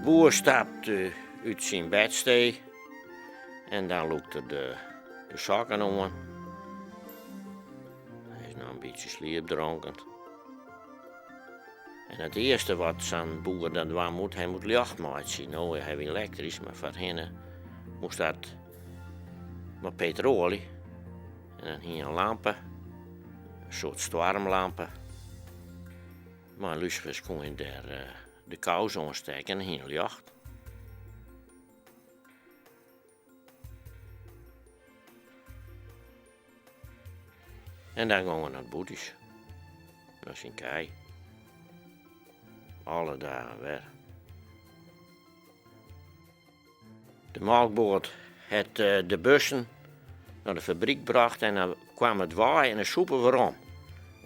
boer stapt út syn bedstee en dan lûkt er de sokken oan. Hy is noch in bytsje sliepdronken. En it earste wat sa'n boer dan dwaan moat, hy moat ljocht meitsje. No hawwe wy elektrysk, mar foarhinne moast dat mei petroalje. En dan hie in lampe, in soart stoarmlampe. Mei lusifers koe je dêr de kous oanstekke en dan hie je ljocht. En dan gong er nei it bûthús, nei syn kij. Alle dagen wer. De molkboat hat de bussen nei de fabryk brocht en dan kwam it wei en de sûpe werom.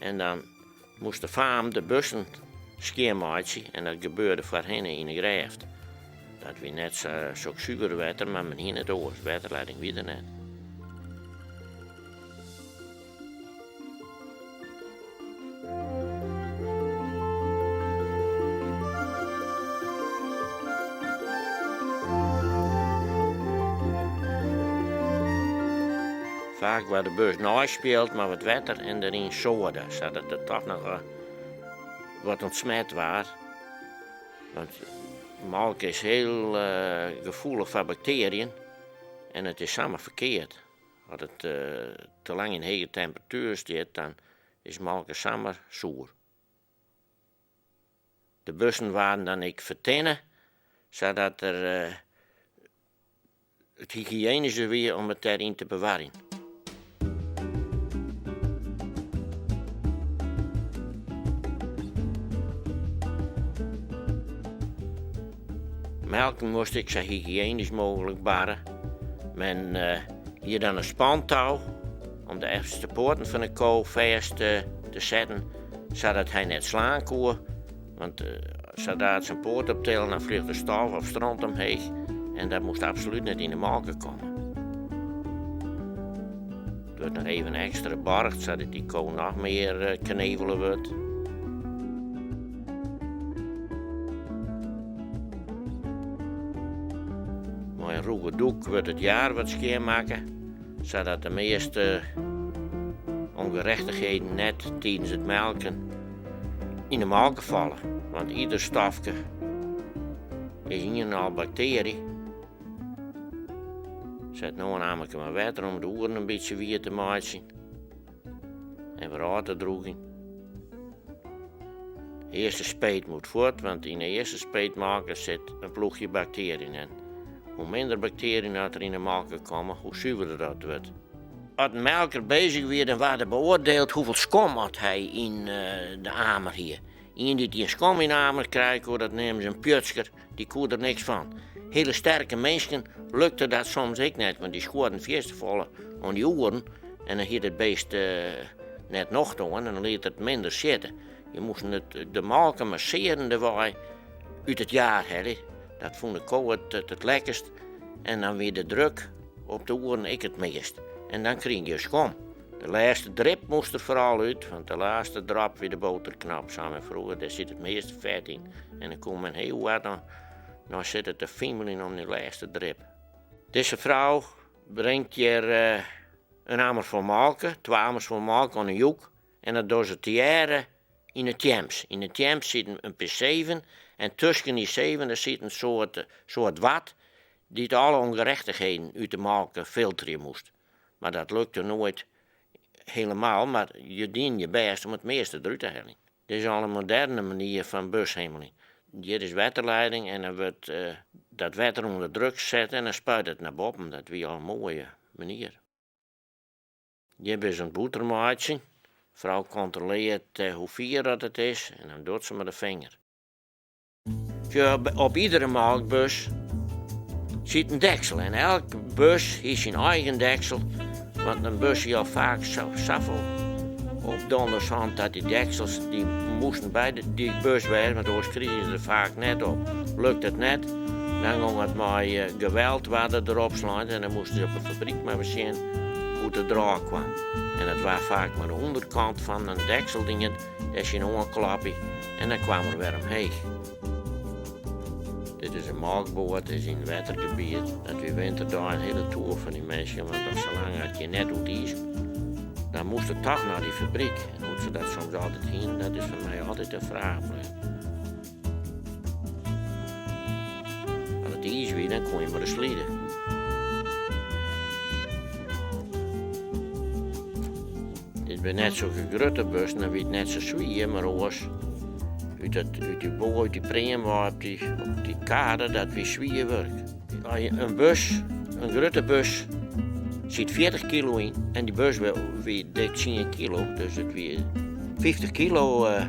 En dan moast de faam de bussen skjinmeitsje en dat gebeurde foarhinne yn de grêft. Dat wie net sok suver wetter, mar men hie net oars, wetterleiding wie der net. Faak waard de bus neispield mei wat wetter en deryn soada, sadat it toch noch wat ûntsmet waard. Want molke is hiel gefoelich foar baktearjen en it is samar ferkeard. As it te lang yn hege temperatuer stiet, dan is molke samar soer. De bussen waarden dan ek fertinne, sadat er it hygiënysker wie om it dêryn te bewarjen. Melken moast ek sa hygiënysk mooglik barre. Men hie dan in spantou om de efterste poaten fan de ko fêst te setten, sadat hy net slaan koe. Want sadra't se in poat optillen, dan fleach der stof of stront omheech en dat moast absolút net yn de molke komme. It wurdt noch even ekstra bargd, sadat dy ko noch mear knevele wurdt. Mei in rûge doek wurdt it jaar wat skjinmakke, sadat de measte ûngerechtichheden net tidens it melken yn de molke falle. Want ieder stofke is ien en al baktearje. Set no in amerke mei wetter om de oeren in bytsje wiet te meitsjen en wer ôf te drûgjen. De earste speet moat fuort, want yn de earste speet molke sit in ploechje baktearjen en hoe minder baktearjen dat der yn de molke komme, hoe suverder dat wurdt. As in melker bezich wie, dan waard er beoardield hoefolle skom oft hy yn de amer hie. Ien dy't gjin skom yn de amer krije koe, dat neamden se in pjutsker, dy koe der niks fan. Hiele sterke minsken lukte dat soms ek net, want dy skuorden fierste folle oan dy oeren en dan hie it beest net nocht oan en dan liet er it minder sitte. Je moasten it de molke mar searendewei út it jaar helje, dat fûn de ko it it lekkerst en dan wie de druk op de oeren ek it meast en dan krige je skom. De lêste drip moast der foaral út, want de lêste drop wie de boterknop, sei men froeger, dêr sit it measte fet yn. En dan koe men hiel wat noch sitte te fimeljen om dy lêste drip. Dizze frou bringt hjir in ammer fol molke, twa amers fol molke oan 'e jûk en dat dogge se tegearre yn 'e tjemps. Yn 'e tjemps sit in pear seven en tusken dy seven der sit in soart soart wat dy't alle ûngerechtichheden út de molke filterje moast. Mar dat lukte noait helemaal, mar je dienen je bêst om it measte derút te heljen. Dit is al in moderne manier fan bushimmeljen. Hjir is wetterleiding en dan wurdt dat wetter ûnder druk set en dan spuit it nei boppen. Dat wie al in moaie manier. Hjir binne se oan it bûter meitsjen. Frou kontrolearret hoe fier dat it is en dan docht se mei de finger. Op iedere molkbus siet in deksel en elke bus hie syn eigen deksel, want in bus hie al faak safolle opdonders hân dat dy deksels dy moasten by dy bus wêze, want oars krigen se der faak net op. Lukte it net, dan gong it mei geweld waard it derop slein en dan moasten se op 'e fabryk mar wer sjen hoe't it derôf kwam. En dat waard faak mei de ûnderkant fan in deksel dien, dêr tsjin oanklappe en dan kwam er wer omheech. Dit is in molkboat, is yn wettergebiet. Dat wie winterdei in hiele toer foar dy minsken, want salang as je net oer it iis, dan moast it toch nei dy fabryk. En hoe't se dat soms altyd hienen, dat is foar my altyd in fraach bleaun. As it iis wie, dan koene je mar ris slide. Dit binne net sokke grutte bussen, dan wie it net sa swier, mar oars út dat, út dy boat, út dy pream wei op dy, op dy kade, dat wie swier wurk. As je in bus, in grutte bus, siet 40 kilo yn en dy bus wie, wie dik 10 kilo, dus it wie 50 kilo uh,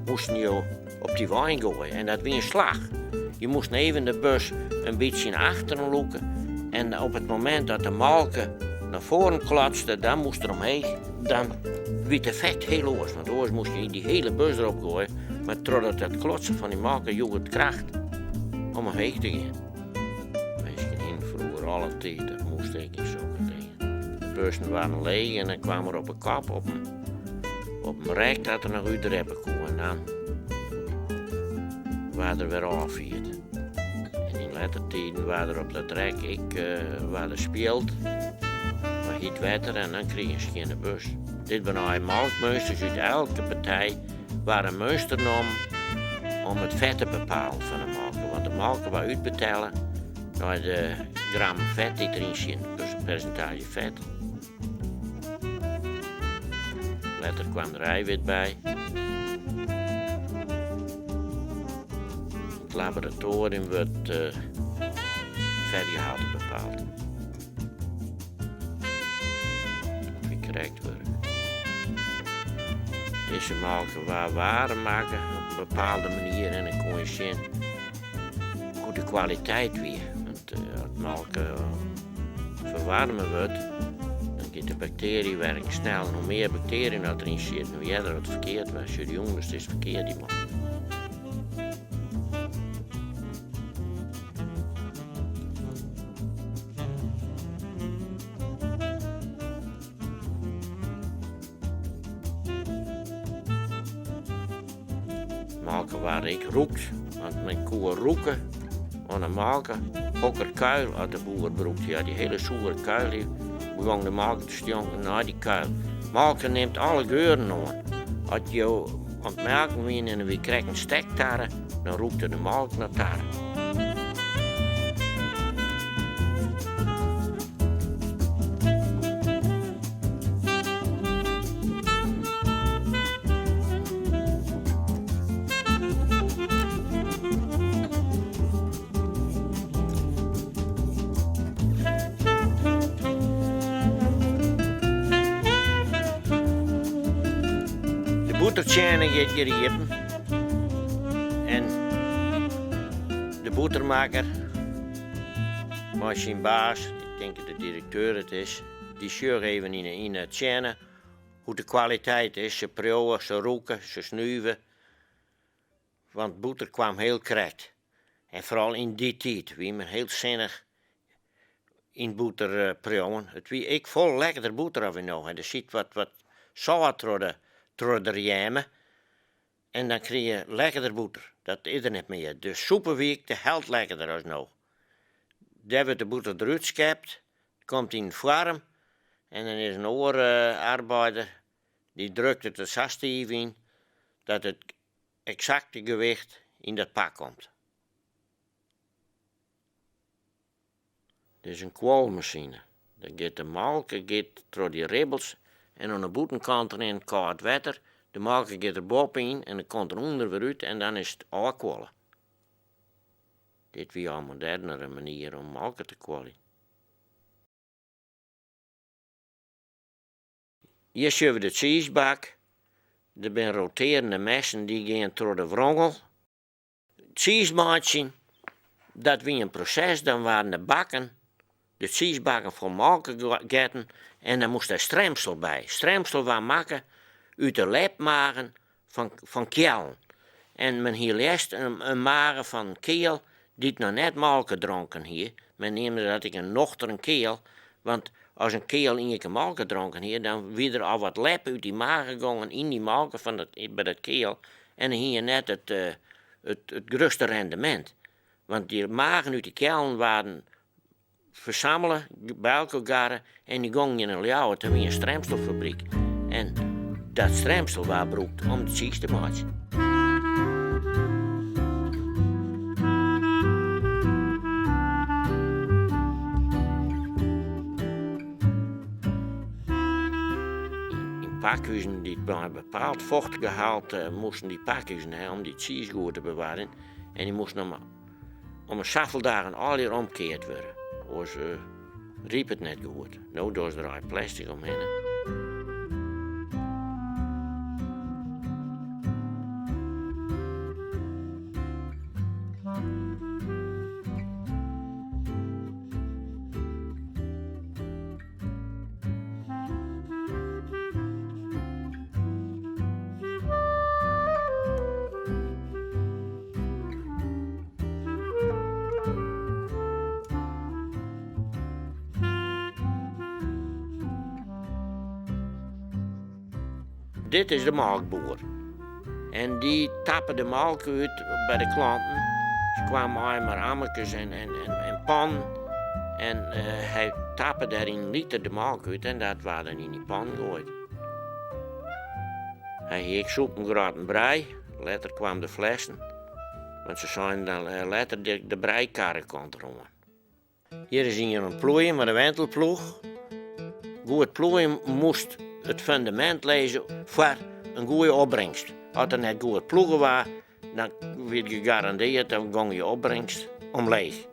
moasten jo op dy wein goaie en dat wie in slach. Je moasten even de bus in bytsje nei achteren lûke en op it momint dat de molke nei foaren klotste, dan moast er omheech. Dan wie it effekt hiel oars, want oars moast je dy hiele bus derop goaie, mar trochdat dat klotsen fan dy molke joech it kracht om omheech te gean. Minsken hienen froeger alle tiid, dat moast ek yn sokke dingen. De bussen waarden leech en dan kwam er op 'e kop op in op in rek dat er noch útdreppe koe en dan waard er wer ôffierd. En yn letter tiden waard er op dat rek ek waard er spield mei hyt wetter en dan krige je in skjinne bus. Dit binne allegear molkmeunsters út elke partij waard in meunster nommen om it fet te bepalen fan de molke, want de molke waard útbetelle nei de gram fet dy't deryn siet, dus it persintaazje fet. Letter kwam der eiwit by. Yn it laboratoarium wurdt it fetgehalte bepaald. Dat wie krekt wurk. Dizze molke waard waarm makke op in bepaalde manier en dan koene je sjen hoe't de kwaliteit wie. Want as molke ferwaarme wurdt, dan giet de baktearjewerking snel. En hoe mear baktearjen dat deryn sitte, hoe earder it ferkeard wurdt. Sjoch, dy ûnderste is ferkeard, dy molke. Molke waard ek rûkt, want men koe rûke oan de molke hokker kuil at de boer brûkt. Ja, dy hiele soere kuil dy begong de molke te stjonken nei dy kuil. Molke nimt alle geuren oan. At jo oan it melken wiene en der wie krekt in stek tarre, dan rûkte de molke nei tarre. De bûtertsjerne giet hjir iepen en de bûtermakker mei syn baas, ik tink dat de direkteur it is, dy sjocht even yn 'e tsjerne hoe't de kwaliteit is. Se priuwe, se rûke, se snuve, want bûter kwam hiel krekt. En foaral yn dy tiid wie men hiel sinnich yn bûter priuwen. It wie ek folle lekkerder bûter as wy no ha. Der siet wat wat sâlt troch de troch de rjemme en dan krige je lekkerder bûter. Dat is der net mear. De sûpe wie ek de helt lekkerder as no. Dêr wurdt de bûter derút skept, komt yn foarm en dan is in oare arbeider dy drukt it der sa stiif yn dat it eksakte gewicht yn dat pak komt. Dit is in kuolmasine. Dêr giet de molke giet troch dy ribbels en oan de bûtenkant rint kâld wetter. De molke giet der boppe yn en dan komt der ûnder wer út en dan is it ôfkuolle. Dit wie al modernere manier om molke te kuoljen. Hjir sjogge we de tsiisbak. Der binne rotearende messen dy gean troch de wrongel. Tsiis meitsjen, dat wie in proses, dan waarden de bakken, de tsiisbakken fol molke getten en dan moast der stremsel by. Stremsel waard makke út de lepmagen fan keallen. En men hie leafst in mage fan in keal dy't noch net molke dronken hie. Men neamde dat ek in nochteren keal, want as in keal ien kear molke dronken hie, dan wie der al wat lep út dy mage gongen yn dy molke fan dat, by dat keal en dan hie je net it, it, it grutste rendemint. Want dy magen út de keallen waarden fersammele, by elkoar garre en dy gongen yn Ljouwert, dêr wie in stremstelfabryk en dat stremsel waard brûkt om de tsiis te meitsjen. Yn pakhuzen dy't mei in bepaald fochtgehalte moasten dy pakhuzen ha om dy tsiis goed te bewarjen en dy moasten om Om 'e safolle dagen allegear omkeard wurde, oars ripe it net goed. No dochst der allegear plastic omhinne. Dit is de molkboer. En dy tappe de molke út by de klanten. Se kwamen mei mar ammerkes en, en, en, en pannen. En uh, hy tappe dêr yn liter de molke út en dat waard dan yn dy pan goaid. Hy hie ek sûpengrotten brij. Letter kwaam de flessen, want se seinen dan letter de brijkarre komt deroan. Hjir is ien oan it ploeien mei de wentelploech. Goed ploeien moast it fundamint lizze foar in goede opbringst. As der net goed ploege waard, dan wie it gegarandeard, dan gong je opbringst omleech.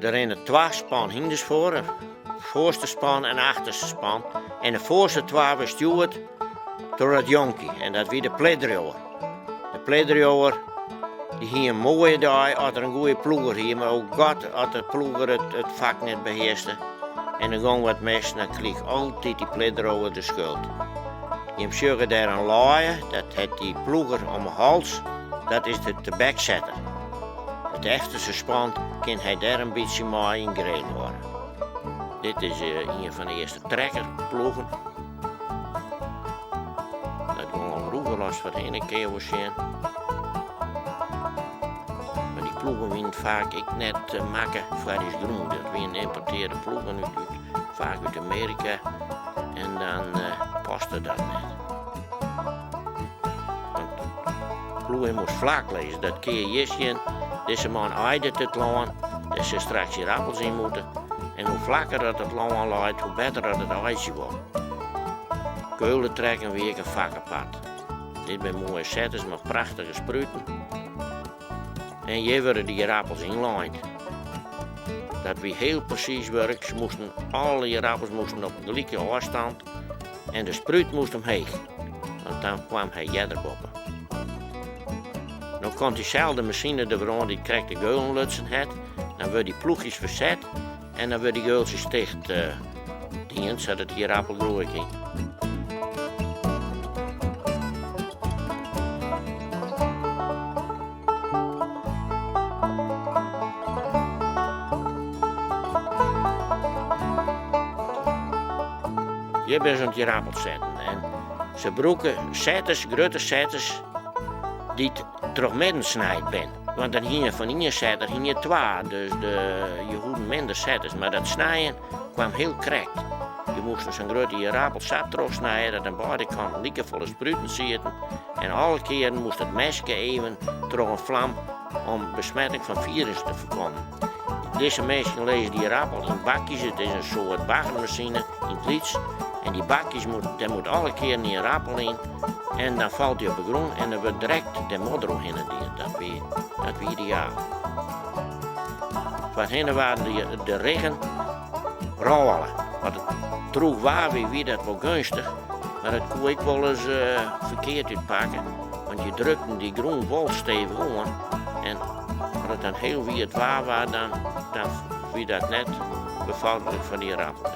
Der rinne twa span hynders foar, in foarste span en achterste span. En de foarste twa wurde stjoerd troch dat jonkje en dat wie de plidriuwer. De plidriuwer dy hie in moaie dei as er in goede ploeger hie, mar o God as de ploeger it, it fak net behearste en der gong wat mis, dan krige altyd dy plidriuwer de skuld. Jim sjogge dêr in laaie, dat hat dy ploeger om 'e hals, dat is de tebeksetter. It efterste span kin hy dêr in bytsje mei yn greep hâlde. Dit is ien fan de earste trekkerploegen. Dat gong al rûger as foarhinne, kinne jo wol sjen. Mar dy ploegen wienen faak ek net makke foar ús grûn. Dat wienen ymportearre ploegen út, út, faak út Amearika. En dan paste dat net. Want ploeien moast flak lizze, dat kin je hjir sjen. Dizze man eidet it lân, dêr sil straks ierappels yn moatte. En hoe flakker dat it lân leit, hoe better dat it eidzje wol. Geulen trekken wie ek in fak apart. Dit binne moaie setters mei prachtige spruten. En hjir wurde de ierappels ynlein. Dat wie hiel presys wurk. Se moasten, alle ierappels moasten op gelike ôfstân. En de sprút moast omheech, want dan kwam hy earder boppe. No komt dyselde masine der wer oan dy't krekt de geulen lutsen hat. Dan wurde dy ploechjes ferset en dan wurde dy geultsjes ticht dien, sadat de ierappel groeie kin. Hjir binne se oan it ierappels setten en se brûke setters, grutte setters, dy't trochmidden snijd binne. Want dan hiene je fan ien setter hiene je twa, dus de, je hoeden minder setters. Mar dat snijen kwam hiel krekt. Je moasten sa'n grutte ierappel sa trochsnije dat oan beide kanten likefolle spruten sieten. En alle kearen moast it meske even troch in flam om besmetting fan firus te foarkommen. Dizze minsken lizze dy ierappel yn bakjes, it is in soart baggermasine yn it lyts. En dy bakjes, moet, dêr moet alle kearen dy ierappel yn en dan falt dy op de grûn en dan wurdt direkt de modder oerhinne dien. Dat wie, dat wie ideaal. Foarhinne waarden de, de riggen rôle. As it drûch waar wie, wie dat wol geunstich, mar it koe ek wolris ferkeard útpakke, want je drukten dy grûn wol stevich oan en as it dan hiel wiet waar waard, dan, dan wie dat net befoarderlik foar dy ierappel.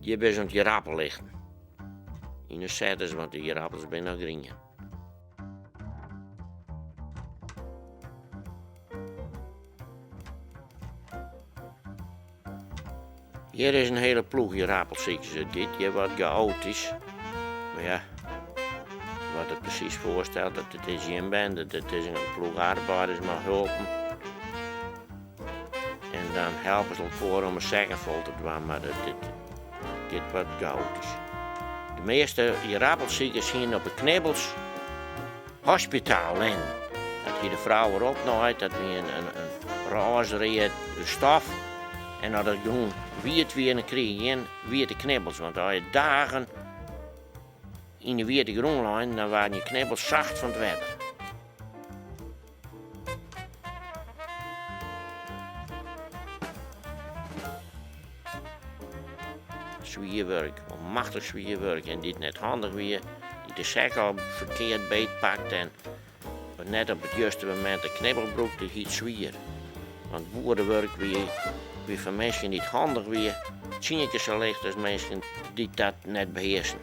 Hjir binne se oan it ierappel lichten. Yn de setters, want de ierappels binne noch grien. Hjir is in hiele ploech ierappelsikkers. It giet hjir wat gaoatysk. Mar ja, wat. hat it presys foarsteld, dat it is gjin bende, it is in ploech arbeiders mei hulpen. En dan helpe se elkoar om 'e sekken fol te dwaan, mar it giet wat gaoatysk. De measte ierappelsikers hiene op 'e knibbels hospitaal linnen. Dat hie de frou er opnaaid, dat wie in rôzeread stof. En as de grûn wiet wie, dan krige je gjin wiete knibbels, want as je dagen yn de wiete grûn leinen, dan waarden je knibbels sacht fan it wetter. Swier wurk, manmachtich swier wurk. En dy't net handich wie, dy't de sek al ferkeard beetpakt en net op it juste momint de knibbel brûkte, hie it swier. Want boerewurk wie, wie foar minsken dy't handich wie tsien kear sa licht as minsken dy't dat net behearsen.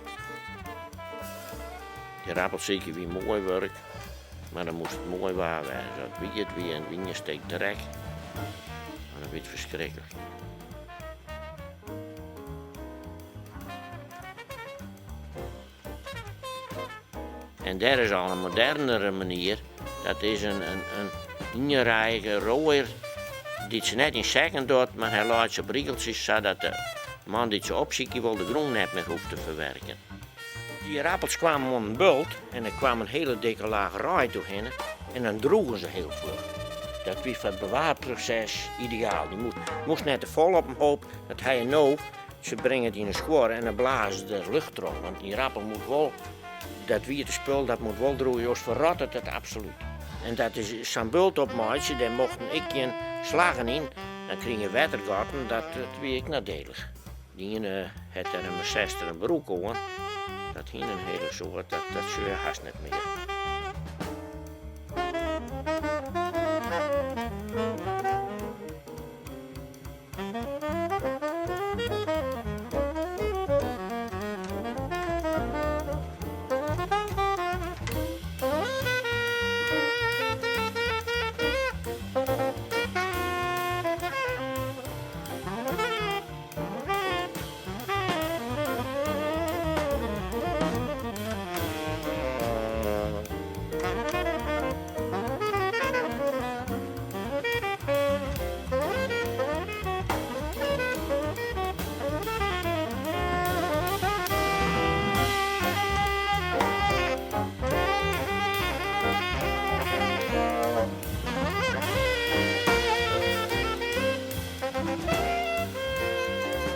Ierappelsykje wie moai wurk. Mar dan moast it moai waar wêze. As it wiet wie en it wyn stek drek, dan wie it ferskriklik. En dêr is al in modernere manier, dat is in ienrijige roaier dy't se net yn sekken docht, mar hy leit se op rigeltsjes sadat de man dy't se opsykje wol de grûn net mear hoecht te ferwerken. De ierappels kwamen oan in bult en der kwam in hiele dikke laach reid oerhinne en dan droegen se hiel fluch. Dat wie foar it bewaarproses ideaal. Dy moast net te folle op in hoop, dat ha je no. Se bringe it yn in skuor en dan blaze se der lucht troch, want dy ierappel moet wol, dat wiete spul, dat moet wol droege, oars ferrottet it absolút. En dat is sa'n bult opmeitsje, dêr mochten ek gjin slaggen yn, dan krige je wettergatten, dat wie ek nadelig. De iene hat der in manchesteren broek oan, dat hiene in hiele soad, dat sjoch je hast net mear.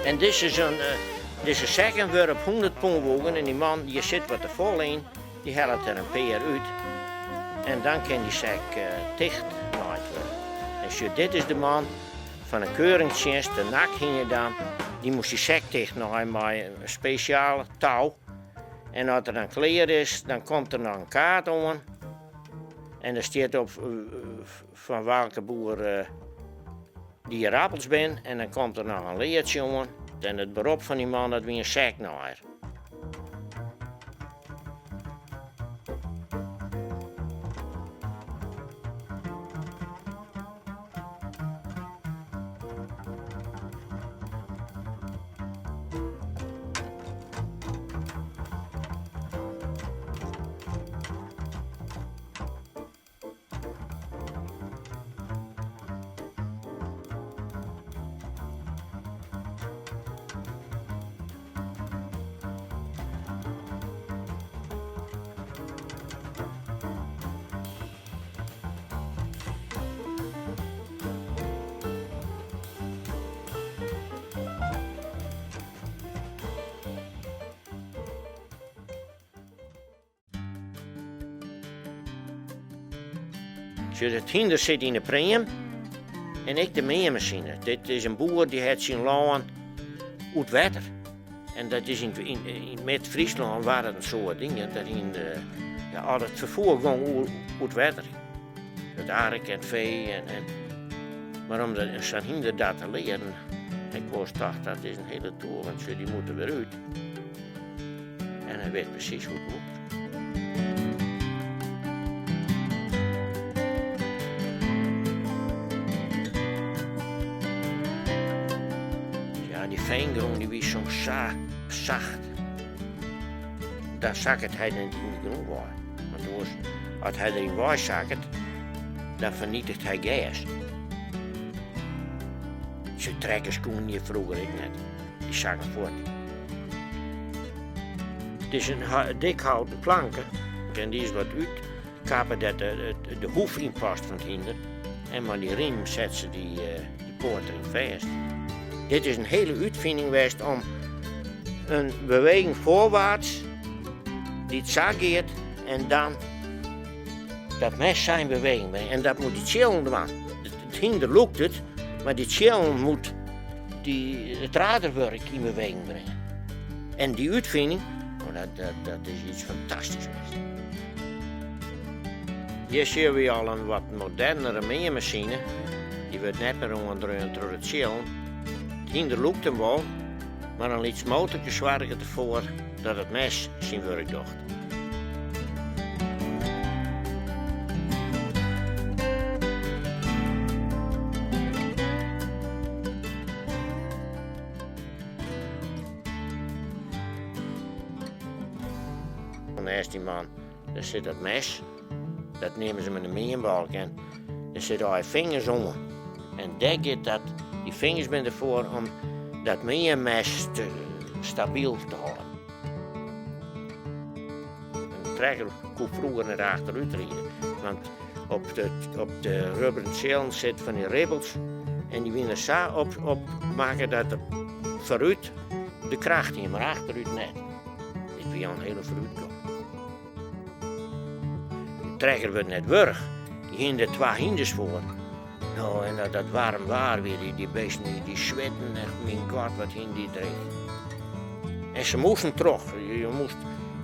En dizze is in, dizze sekken wurde op 100 pûn woegen en dy man hjir sit wat te fol yn, dy hellet der in pear út en dan kin dy sek ticht naaid wurde. En sjoch, dit is de man fan 'e keuringstsjinst, de NAK hie dan, dy moast dy sek ticht naaie mei in spesjaal tou. En as er dan klear is, dan komt der noch in kaart oan en der stiet op fan welke boer dy ierappels bin en dan komt der noch in leadsje oan. En it berop fan dy man dat wie in seknaaier. Sjoch, it hynder sit yn 'e pream en ek de meanmasine. Dit is in boer dy hat syn lân oer it wetter. En dat is yn yn Mid-Fryslân waard it in soad dien. Dat yn de, ja, al it ferfoer gong oer it wetter. It ark en it fee en, en mar om sa'n hynder dat te learen, ik wolris tocht dat is in hiele toer, want sjoch, dy moet der wer út. En hy wit presys hoe't it moat. Ja, dy feangrûn dy wie soms sa sacht. Dan sakket hy net yn de grûn wei. want oars as hy deryn weisakket, dan fernietiget hy gers. Sjoch, trekkers koenen hjir froeger ek net, dy sakken fuort. It is in dik houten planke en dy is wat útkappe dêr't de hoef yn past fan it hynder en mei dy riem set se dy poat deryn fêst. Dit is in hiele útfining west om in beweging voorwaarts dy't sa giet en dan dat mes sa yn beweging bringe. En dat moet dy tsjillen dwaan. It hynder lûkt it, mar dy tsjillen moet dy, it raderwurk yn beweging bringe. En dy útfining, oh, dat, dat, dat is iets fantastysk west. Hjir sjogge we al in wat modernere meanmasine. Dy wurdt net mear oandreaun troch de tsjillen. It hynder lûkt him wol, mar in lyts motorke soarget derfoar dat it mes syn wurk docht. Neist dy man, dêr sit dat mes. Dat neame se mei de meanbalk en der sitte allegear fingers oan. En dêr giet dat, dy fingers binne derfoar om dat meanmes te, stabyl te hâlden. In trekker koe froeger net achterút ride, want op de, op de rubberen tsjillen sit fan dy ribbels en dy wiene sa op, op makke dat er foarút de kracht hie, mar achterút net. Dit wie al in hiele foarútgong. De trekker wurdt net wurch. Dy hiene der twa hynders foar. No, en dat dat waarm waar wie, dy, dy beesten dy, dy switten echt, myn god, wat hiene dy dreech. En se moasten troch. Je, je moast,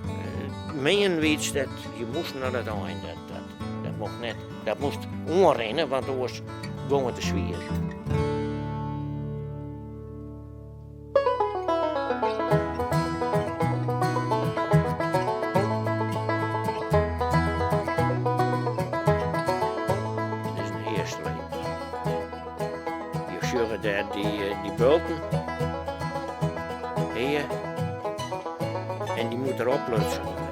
uh, meanen wie iets dat je moasten nei dat ein. Dat, dat, dat mocht net. Dat moast oanrinne, want oars gong it te swier. Dit is in heasleep. Je sjogge dêr dy, eh, dy bulten. Hea. En dy moet der oplutsen wurde.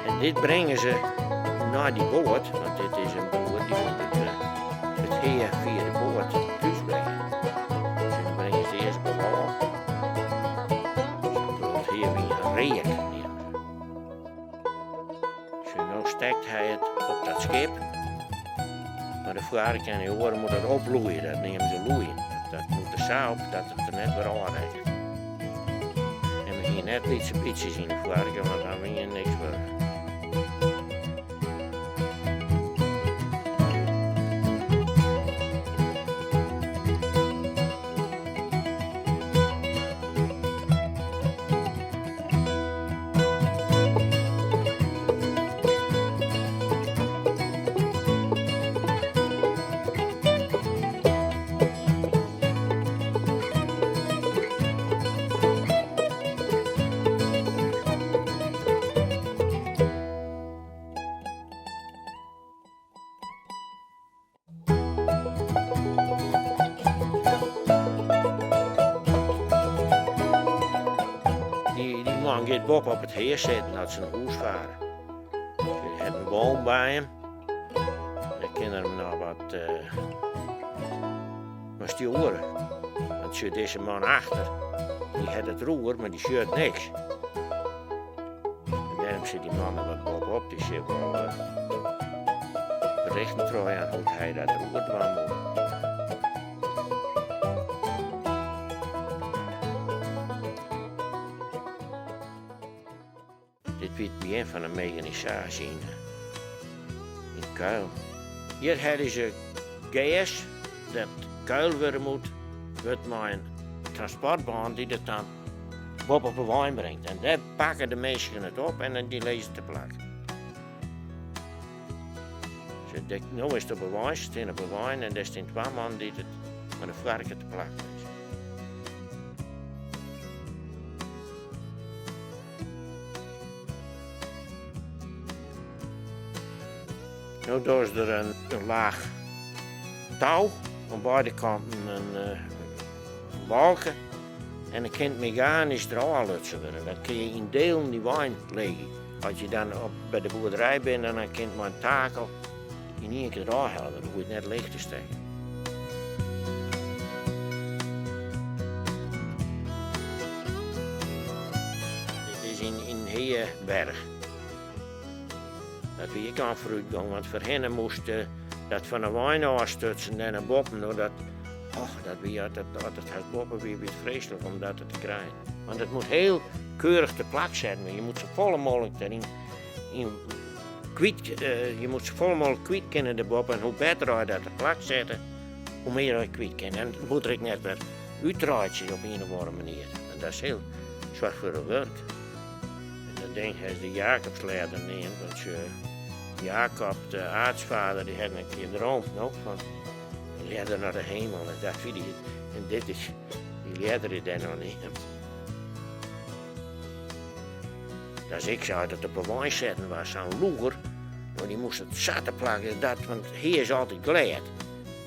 En dit bringe se nei dy boat, want dit is in boer dy moat it, eh, it hea fia de boat thús bringe. Dus dan bringe se earst op lân. Sa'n bult hea wie in reak, neame se. Sjoch, no stekt hy it op dat skip. Mar de foarke en de oare moet dat oploeie, dat neame se loeien. Dat moet der sa op dat it der net wer ôfrekket. En we hiene net lytse bytsjes yn de foarke, want dan wie je niks wurdich. Dy man giet boppe op it hea sitten as se nei hûs fare. Hy hat in boom by him. Dêr kin er him noch wat mei stjoere. Want sjoch dizze man achter, dy hat it roer, mar dy sjocht niks. En dêrom sit dy man der wat boppe-op, dy sil wol berichten trochjaan hoe't hy dat roer dwaan moat. Dit wie it begjin fan de meganisaasje yn yn Kuil. Hjir helje se gers dat kuile wurde moat, wurdt mei in transportbân dy't it dan boppe op de wein bringt. En dêr pakke de minsken it op en dy lizze te plak. No is it op de wein, se stean op de wein en dêr stean twa mannen dy't it mei de foarke te plak lizze. No dogge se der in laach. tou, oan beide kanten in balke en dan kin it meganysk derôf lutsen wurde. Dan kinne je yn delen dy wein leegje. As je dan op, by de boerderij binne, dan kin it mei in takel yn ien kear derôf helle wurde, hoech je it net leech te stekken. Dit is yn, yn Heaberch. Dat wie ek al foarútgong, want foarhinne moast dat fan de wein ôfstutsen en nei boppen. No dat, och, dat wie as it, as it hast boppe wie, wie it freeslik om dat te krijen. Want it moat hiel keurich te plak setten wurde. Je moat safolle mooglik deryn yn kwyt, je moat safolle mooglik kwyt kinne derboppe. En hoe better je dat te plak sette, hoe mear je kwyt kinne. En it moat der ek net wer útreitsje op ien of oare manier. En dat is hiel soarchfâldich wurk. En dat ding ha se de Jacobslêder neamd, want Jacob, de aartsvader, dy hat in kear droomd, no, fan in ljedder nei de hemel. En dat wie dy, en dit is, dy ljedder is dêr nei neamd. Dat is ek sa, dat op 'e wein setten was, sa'n loeger, no, dy moast it sa te plak, dat, want hea is altyd glêd,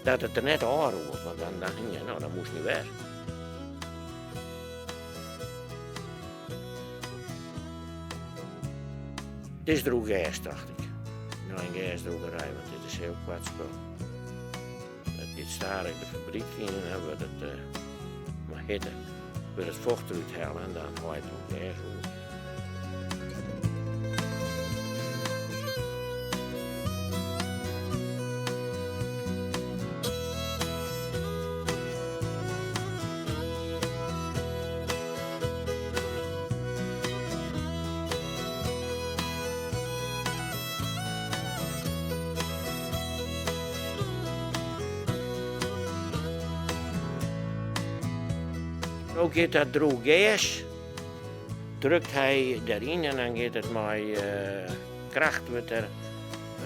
dat it der net ôfroelt, want dan, dan, ja, no, dan moast hy wer. Dit is droech gers, tocht ik. Nei in gersdroegerij, want dit is hiel koart spul. Dat giet stadich de fabryk yn en dan wurdt it mei hitte wurdt it focht derút helle en dan hâld je droech gers oer. No giet dat droech gers, drukt hy deryn en dan giet it mei kracht wurdt der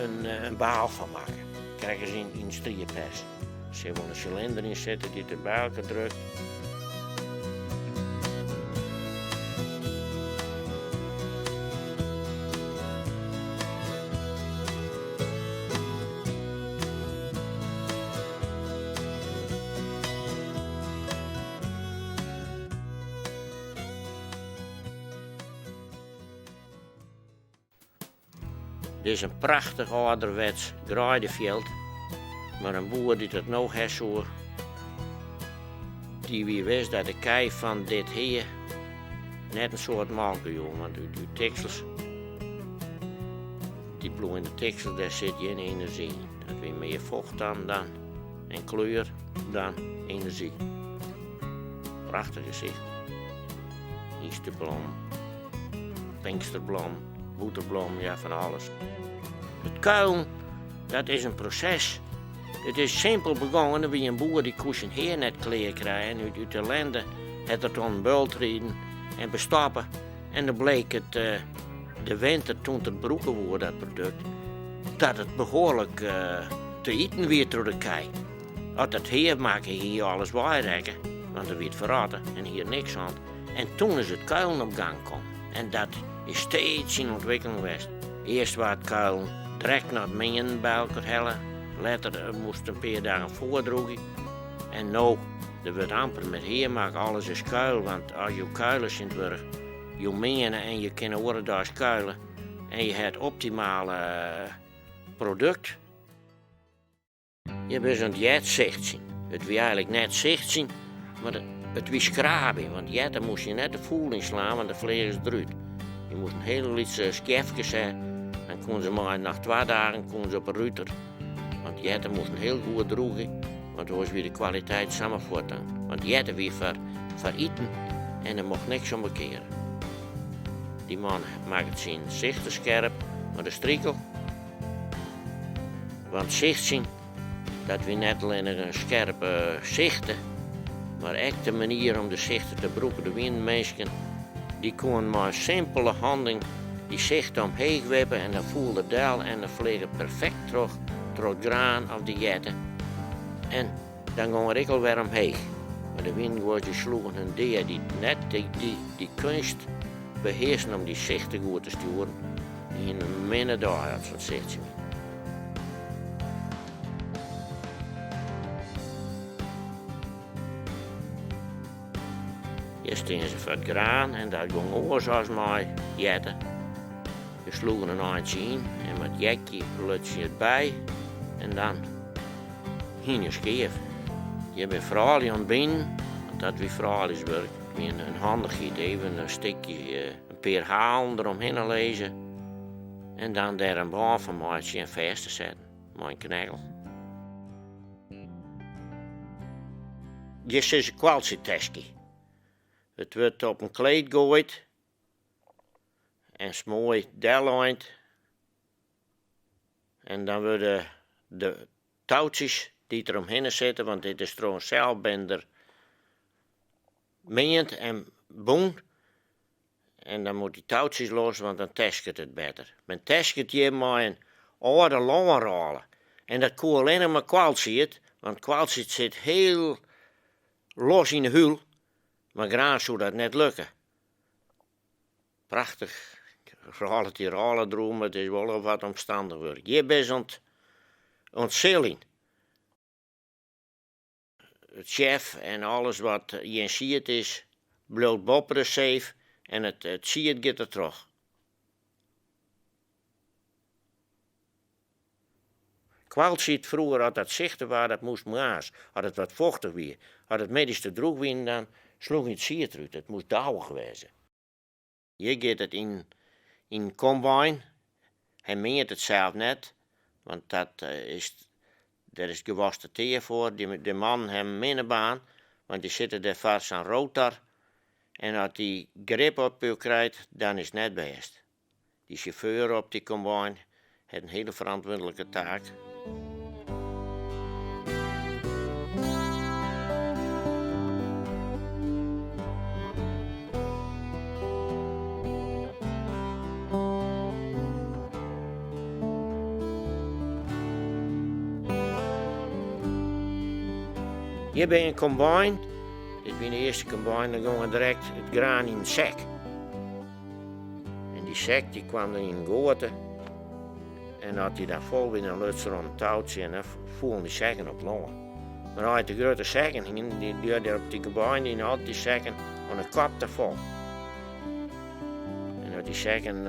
in baal fan makke. Krekt as yn in striepers. Der sil wol in silinder yn sitte dy't de baalke drukt. Dit is in prachtich âlderwets greidefjild, mar in boer dy't it no ha soe, dy wie wis dat de kij fan dit hea net in soad molke joegen, want út dy tiksels, dy bloeiende tiksels, dêr sit gjin enerzjy yn. Dat wie mear focht dan dan en kleur dan enerzjy. Prachtich gesicht. Hynsteblom, pinksterblom, bûterblom, ja fan alles. It kuilen, dat is in proses. It is simpel begongen, der wie in boer dy koe syn hea net klear krije en út út ellende hat er toen in bult riden en bestoppe en dan bleek it de winter toen it brûke woe dat produkt dat it behoarlik te iten wie troch de kij. As it hea makke hie alles weirekke, want dan wie it ferrotte en hie er niks oan. En toen is it kuilen op gang kommen en dat is steeds yn ûntwikkeling west. Earst waard kuilen direkt nei it meanen by elkoar helle, letter moast it in pear dagen foardroegje. En no, der wurdt amper mear hea makke, alles is kuil, want as jo kuile tsjintwurdich, jo meane en je kinne oare deis kuile en je ha it optimale produkt. Je binne oan it jet sichtsjen. It wie eigenlik net sichtsjen, mar it wie skraabjen, want jette moast je net te fûl ynslaan, want dan fleagen se derút. Je moasten hiele lytse skjefkes ha, dan koene se mei noch twa dagen koene se op 'e ruter. Want jette moasten hiel goed droegje, want oars wie de kwaliteit samar fuort dan. Want jette wie foar foar iten en der mocht niks oan bekeare. Dy man makket syn sichte skerp mei de strikel. Want sichtsjen, dat wie net allinnich in skerpe sichte, mar ek de manier om de sichte te brûken. Der wienen minsken dy koenen mei in simpele hanneling dy sichte omheech wippe en dan foel er del en dan fleach er perfekt troch troch it graan of de jette en dan gong er ek alwer omheech. Mar der wienen guod dy sloegen hun dea dy't net dy dy keunst behearsten om dy sichte goed te stjoeren. Dy hienen in minne dei as se oan it sichtsjen wienen. stean se foar it graan en dat gong oars as mei jette. Je sloegen in eintsje yn en mei it jekje lutsen je it by en dan hiene je in skeaf. Hjir binne froulju oan it binen, want dat wie frouljuswurk. It wie in handichheid, even in stikje, in pear halen deromhinne lizze en dan dêr in bân fan meitsje en fêst te setten mei in kneggel. Hjir sizze koalsiedteskje. It wurdt op in kleed goaid en moai dellein en dan wurde de toutsjes dy't der omhinne sitte, want dit is troch in seilbinder meand en bûn en dan moat dy toutsjes los, want dan tesket it better. Men tesket hjir mei in âlde lânrôle en dat koe allinnich mei koalsied, want koalsied sit hiel los yn 'e húl, mei graan soe dat net lukke. Prachtich rôlet dy rôle deroer, mar it is wol al wat omstandich wurk. Hjir binne se oan it siljen. It sjef en alles wat hjir sied is, bliuwt boppe de seef en it sied giet der troch. Koalsied froeger as dat sichte waard, dat moast moarns, as it wat fochtich wie. As it middeis te drûch wie, dan sloech je it sied derút. It moast dauwich wêze. Hjir giet it yn in combine. Hy meant it sels net, want dat is, dêr is it gewas te tear foar. De mannen hawwe in minne baan, want dy sitte dêr foar sa'n rotor en as dy grip op jo krijt, dan is it net bêst. Dy sjauffeur op dy combine hat in hiele ferantwurdlike taak. Hjir by in combine, dit wie de earste combine, dan gong direkt it graan yn in sek. En dy sek dy kwam dan yn in goate. En as dy dan fol wie, dan luts er oan in toutsje en dan foelen dy sekken op it lân. Mar as je te grutte sekken hienen, dy dêr op dy combine, dy altyd dy sekken oan de kop te fol. En as dy sekken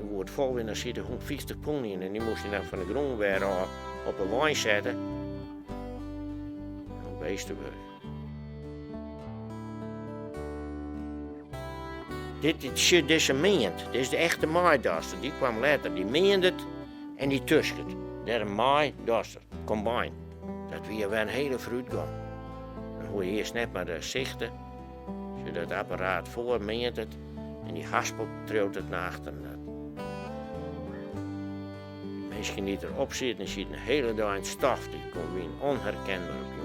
goed fol wienen, dan siet der 150 pûn yn en dy moast je dan fan de grûn wer ôf op 'e wein sette. Beestewurk. Dit, sjoch, dizze meant, dit is de echte maaidosser, dy kwam letter. Dy meant it en dy tusket. Dêr in maaidosser, combine. Dat wie wer in hiele foarútgong. Dan hoege je earst net mar de sichte, sjoch dat apparaat foar meant it en dy haspel triuwt it nei achteren. Minsken dy't der op sieten, sieten de hiele dei yn it stof, dy kon wienen onherkenbaar op jûn.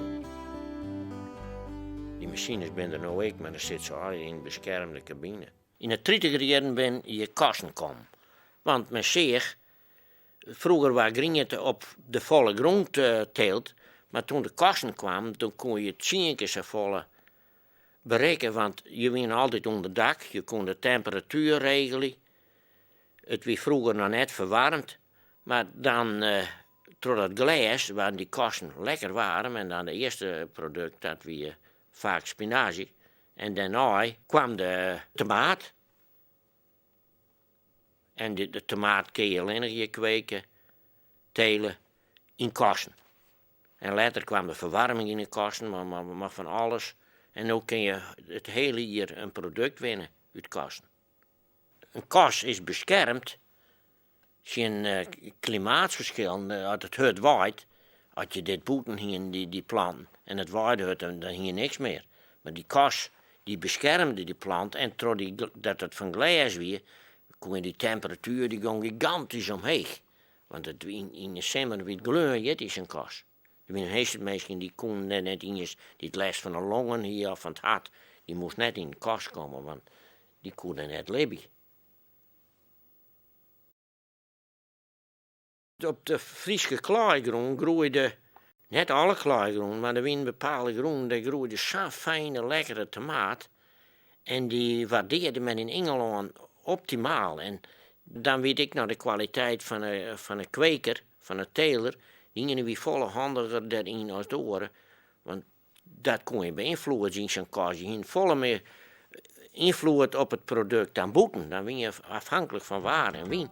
Dy masines binne der no ek, mar dan sitte se allegear yn in beskermde kabine. Yn 'e tritiger jierren binne hjir kassen kommen, want men seach, froeger waard griente op de folle grûn teeld, mar toen de kassen kwamen, toen koe je tsien kear safolle berikke, want je wiene altyd ûnder dak, je koene de temperatuer regelje. It wie froeger noch net ferwaarmd, mar dan troch dat glês waarden dy kassen lekker waarm en dan de earste produkt dat wie faak spinazie en dêrnei kwam de tomaat. En de tomaat kin je allinnich hjir kweke, tele, yn kassen. En letter kwam de ferwaarming yn de kassen, mar fan alles. En no kin je it hiele jier in produkt winne út kassen. In kas is beskermd tsjin klimaatsferskillen. As it hurd waait, as je dit bûten hienen, dy planten, en it waaide hurd, dan hie je niks mear. Mar dy kas dy beskermde dy plant en troch dy, dat it fan glês wie, koe je dy temperatuer dy gong gigantysk omheech. Want it, yn de simmer wie it gleonhjit yn sa'n kas. Der wiene heechstens minsken dy koenen dêr net iens, dy't lêst fan de longen hie of fan it hart, dy moast net yn de kas komme, want dy koe dêr net libje. Op de Fryske klaaigrûn groeide, net alle klaaigrûn, mar der wiene bepaalde grûnen, dêr groeide sa'n fijne, lekkere tomaat en dy waardearde men yn Ingelân optimaal. En dan wie it ek noch de kwaliteit fan de kweker, fan de teler, de iene wie folle handiger dêryn as de oare, want dat koe je beynfloedzje yn sa'n kas. Je hiene folle mear ynfloed op it produkt dan bûten, dan wie je afhanklik fan waar en wyn.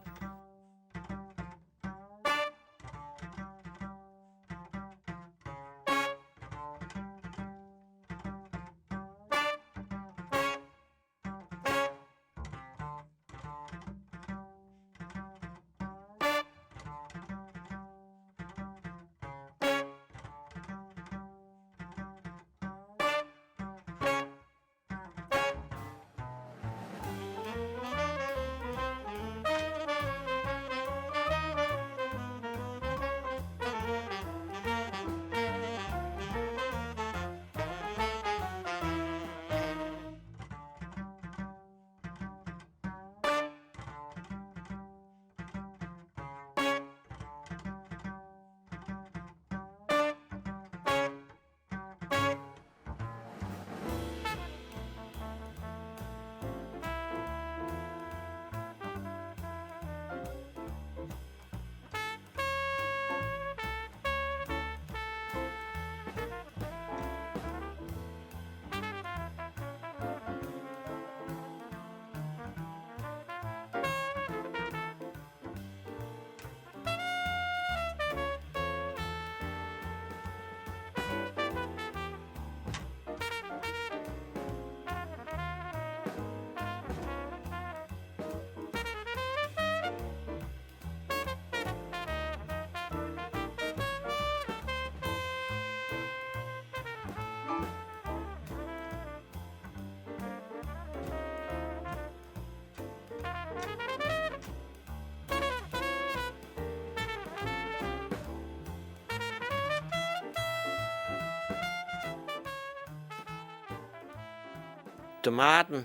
Tomaten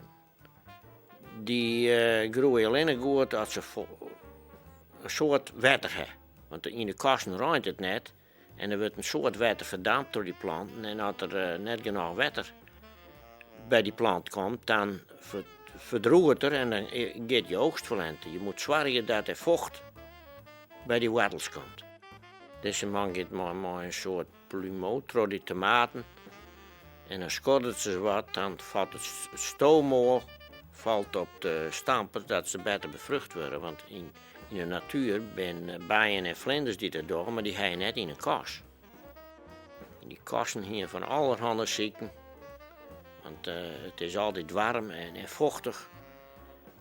dy groeie allinne goed as se in soad wetter ha. Want yn de kassen reint it net en der wurdt in soad wetter ferdampt troch dy planten en as der net genôch wetter by dy plant komt, dan ferdrûget er en dan giet je oogst ferlern. Je moat soargje dat der focht by dy woartels komt. Dizze man giet mei in soart plumeau troch dy tomaten en dan skoddet se wat, dan falt it stoommoal falt op de stamper dat se better befrucht wurde, want yn de natuer binne bijen en flinders dy't dat dogge, mar dy ha je net yn in kas. Yn dy kassen hiene fan allerhande sykten, want it is altyd waarm en fochtich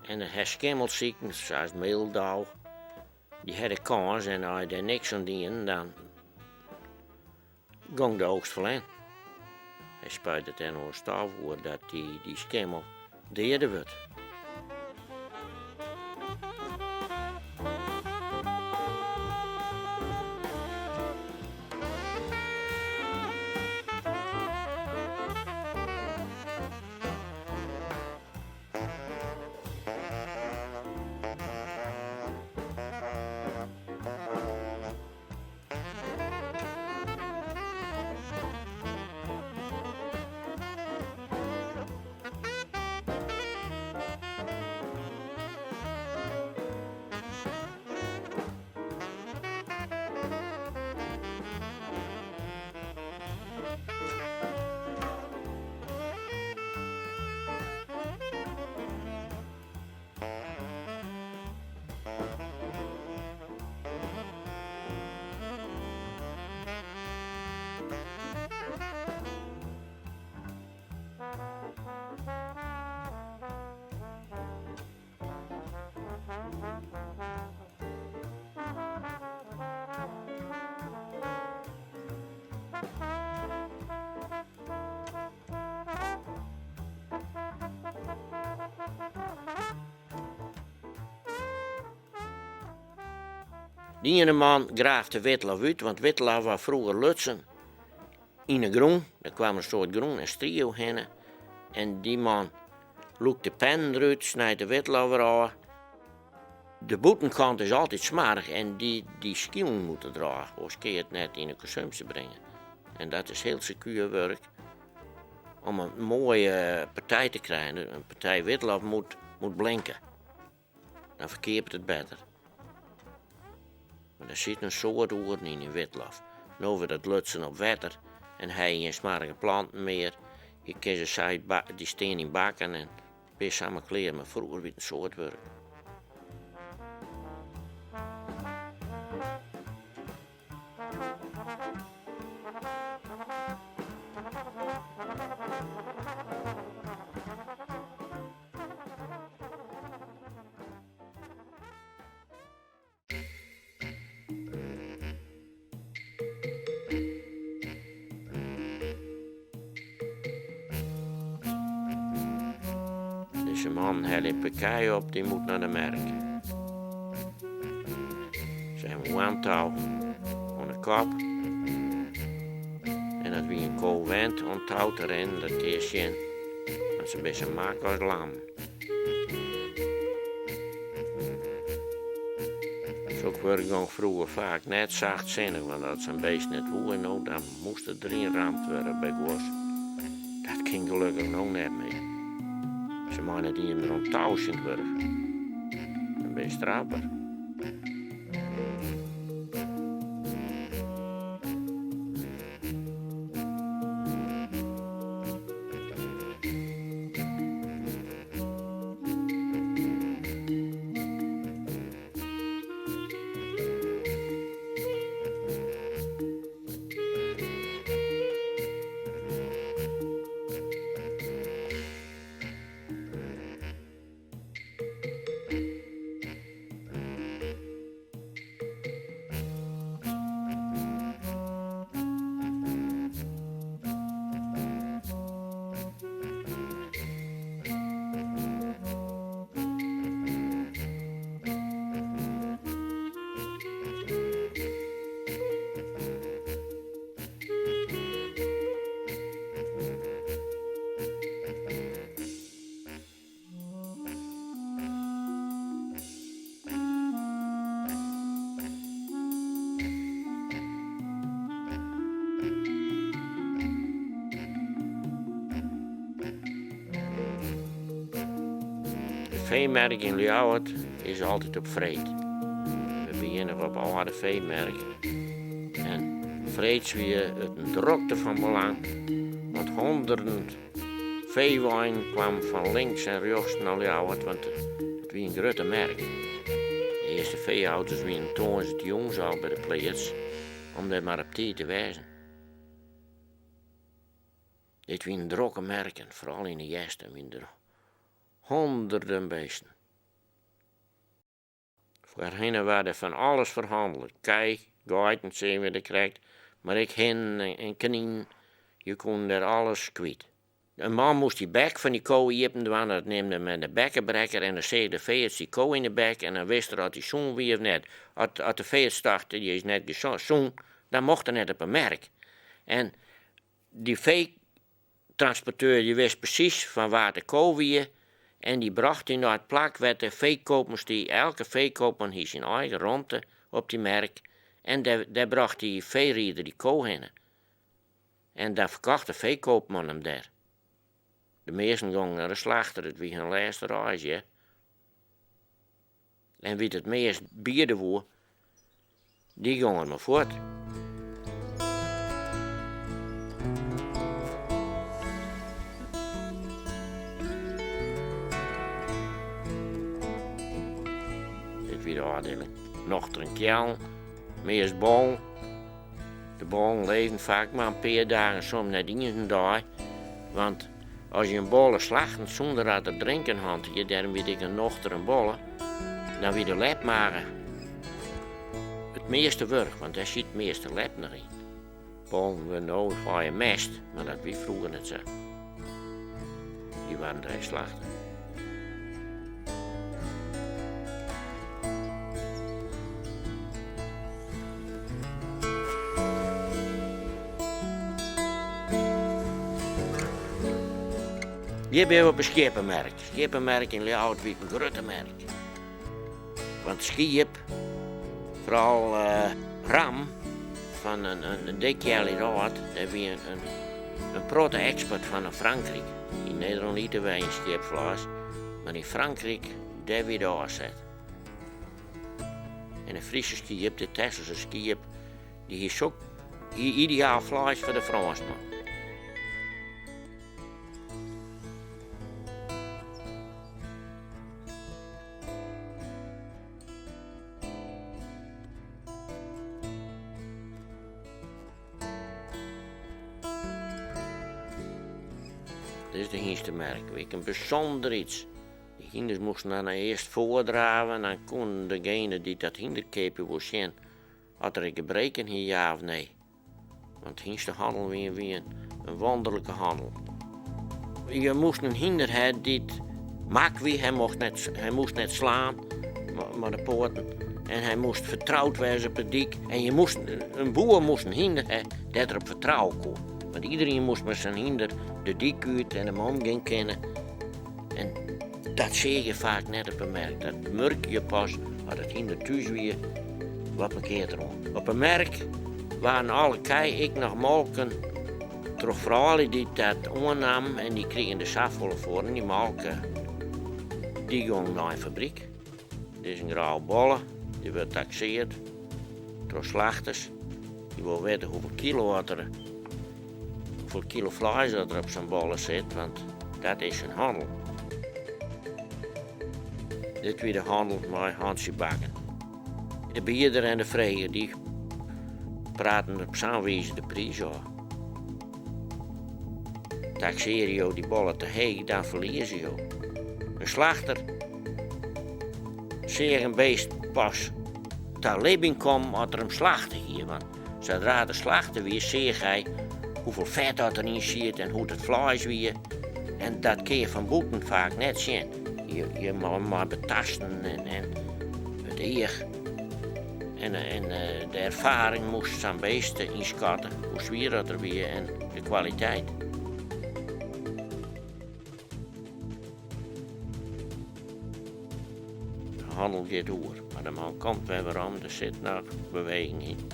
en dan hast skimmelsykten sa as meeldau. Dy ha de kâns en as je dêr niks oan dienen, dan gong de oogst ferlern. Hy spuitet dêr no in stof oer dat dy skimmel deade wurdt. De iene man graaft de witlof út, want witlof waard froeger lutsen yn 'e grûn. Der kwam in soad grûn en strie oerhinne en dy man lûkt de pennen derút, snijt de witlof wer ôf. De bûtenkant is altyd smoarch en dy skilen moatte derôf, oars kin je it net yn 'e konsumpsje bringe. En dat is hiel sekuer wurk om in moaie partij te krijen. In partij witlof moet blinke, dan ferkeapet it better. Mar der sit in soad oeren yn in witlof. No wurdt it lutsen op wetter en ha je gjin smoarge planten mear. Je kinne se sa dy stean yn bakken en. Binne samar klear, mar froeger wie it in soad wurk. Dizze man helje in pear kij op, dy moet nei de merk. Se hawwe in hoarntou oan de kop. En as wie in ko wend oan tou te rinnen, dat kinne je sjen, want se binne sa mak as lam. Sok wurk gong froeger faak net sachtsinnich, want as sa'n beest net woe no, dan moast er deryn ramd wurde by guos. Dat kin gelokkich no net mear. Se mei net ien mear oan tou tsjintwurdich. Dan bin je strafber. De feemerk yn Ljouwert is altyd op freed. We begjinne op âlde feemerk. En freeds wie it in drokte fan belang, want honderden Feeweinen kwamen fan links en rjochts nei Ljouwert, want it wie in grutte merk. De earste feeauto's wienen tongersdeitejûns al by de pleats om dêr mar op tiid te wêzen. Dit wienen drokke merken, foaral yn de hjerst, en wienen der honderden beesten. Foarhinne waard der fan alles ferhannele, kij, geiten, seagen we der krekt, mar ek hinnen en kninen, je koenen der alles kwyt. In man moast dy bek fan dy ko iepen dwaan, dat neamde men de bekkebrekker en dan seach de feearts dy ko yn de bek en dan wist er oft dy sûn wie of net. At de feearts tocht dy is net sûn, dan mocht er net op 'e merk. En dy feetransporteur dy wist presys fan wa't de ko wie en dy brocht dy nei it plak wêr't de feekoopman stie. Elke feekoopman hie syn eigen romte op dy merk en dêr brocht dy feerider dy ko hinne. En dan ferkocht de feekoopman him dêr. De measten gongen nei de slachter, it wie hun lêste reis, hear. En wie't it meast biede woe, dy gong der mei fuort. Dit wie de ôfdieling nochteren keallen, meast bollen. De bollen leefden faak mar in pear dagen, soms net iens in dei, want As je in bolle slachten sûnder dat er drinken hân hie, dêrom wie it ek in nochteren bolle, dan wie de lepmage it measte wurch, want dêr siet it measte lep noch yn. Bollen wurde no foar mest, mar dat wie froeger net sa. Dy waarden drekst slachte. Hjir binne we op 'e skieppemerk. Skieppemerk yn Ljouwert wie in grutte merk. Want skiep, foaral ram fan in dik healjier âld, dêr wie in protte eksport fan nei Frankryk. Yn Nederlân iete wy gjin skiepfleis, mar yn Frankryk, dêr wie de ôfset. En de Fryske skiep, de Tesselse skiep, dy hie sok ideaal fleis foar de Frânsman. Dit is de hynstemerk, wie ek in bysûnder iets. De hynders moasten dan earst foardrave en dan koenen degene dy't dat hynder keapje woe sjen oft er ek gebreken hie ja of nee. Want hynstehannel wie wie in wonderlike hannel. Je moasten in hynder ha dy't mak wie, hy mocht net, hy moast net slaan mei de poaten en hy moast fertroud wêze op de dyk. En je moast, in boer moast in hynder ha dêr't er op fertrouwe koe. Want iederien moast mei sa'n hynder de dyk út en him omgean kinne. En dat seach je faak net op 'e merk. Dat murk je pas as it hynder thús wie, wat mankeart der oan. Op 'e merk waarden alle kij ek noch molken troch froulju dy't dat oannamen en dy krigen der safolle foar en dy molke dy gong nei in fabryk. Dit is in grauwe bolle, dy wurdt takseard troch slachters. Dy wolle witte hoefolle kilo at der Hoefolle kilo fleis dat der op sa'n bolle sit, want dat is in hannel. Dit wie de hannel mei hantsjebakken. De bieder en de freger dy praten op sa'n wize de priis ôf. Taksearje jo dy bolle te heech, dan ferlieze jo. In slachter seach in beest pas ta libjen kommen as er him slachte hie, want Sadra er slachte wie, seach hy hoefolle fet dat der yn siet en hoe't it fleis wie. En dat kin je fan bûten faak net sjen. Je, je moat mei betasten en, en it each en, en eh, de erfaring moast sa'n beest ynskatte, hoe swier dat er wie en de kwaliteit. De hannel giet oer, mar de man komt wer werom, der sit noch beweging yn.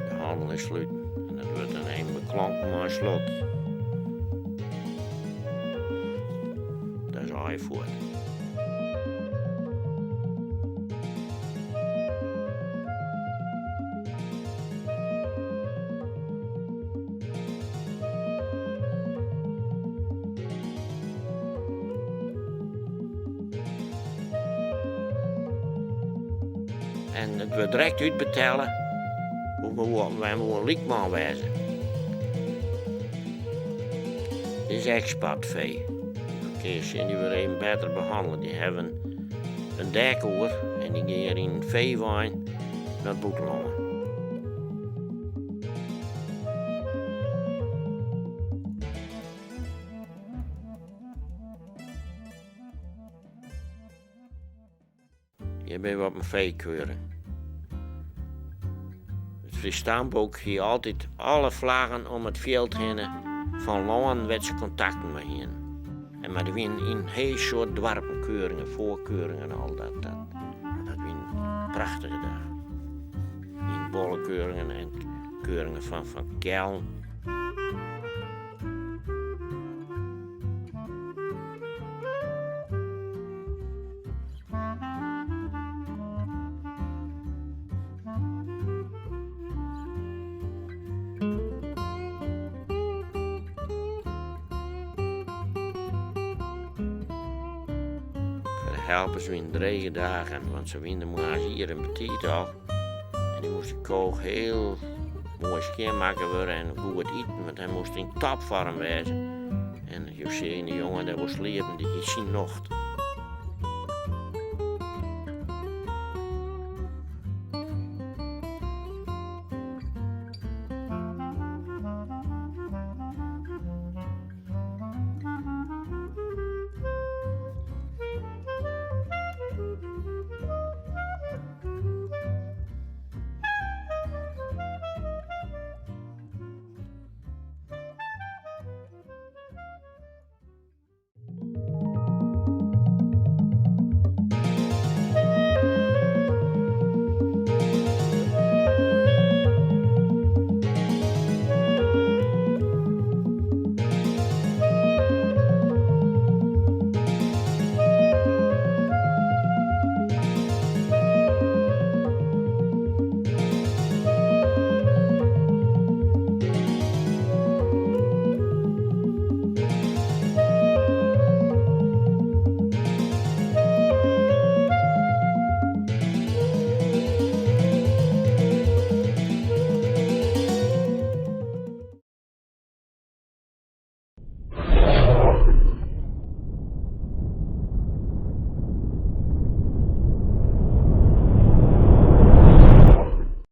De hannel is sluten en it wurdt dan even beklonken mei in slokje. Dat is allegear fuort. En it wurdt direkt útbetelle. Wy wolle in lykman wêze. Dit is eksportfee. Kin je sjen, dy wurde even better behannele. Dy hawwe in dek oer en dy gean yn in feewein nei it bûtenlân. Hjir binne we op in feekeuring. It Frysk Stamboek hie altyd alle flaggen om it fjild hinne fan lânnen wêr't se kontakten mei hienen. En mar der wienen yn in hiel soad doarpen keuringen, foarkeuringen en al dat. Dat, dat wienen prachtige dagen. Yn bollekeuringen en keuringen fan, fan keallen. Foar de helpers wienen drege dagen, want se wienen der moarns ier en betiid al. En dy moast de koach hiel moai skjinmakke wurde en goed iten, want hy moast yn topfoarm wêze. En jo seagen de jonge dêr wol sliepen, dy hie syn nocht.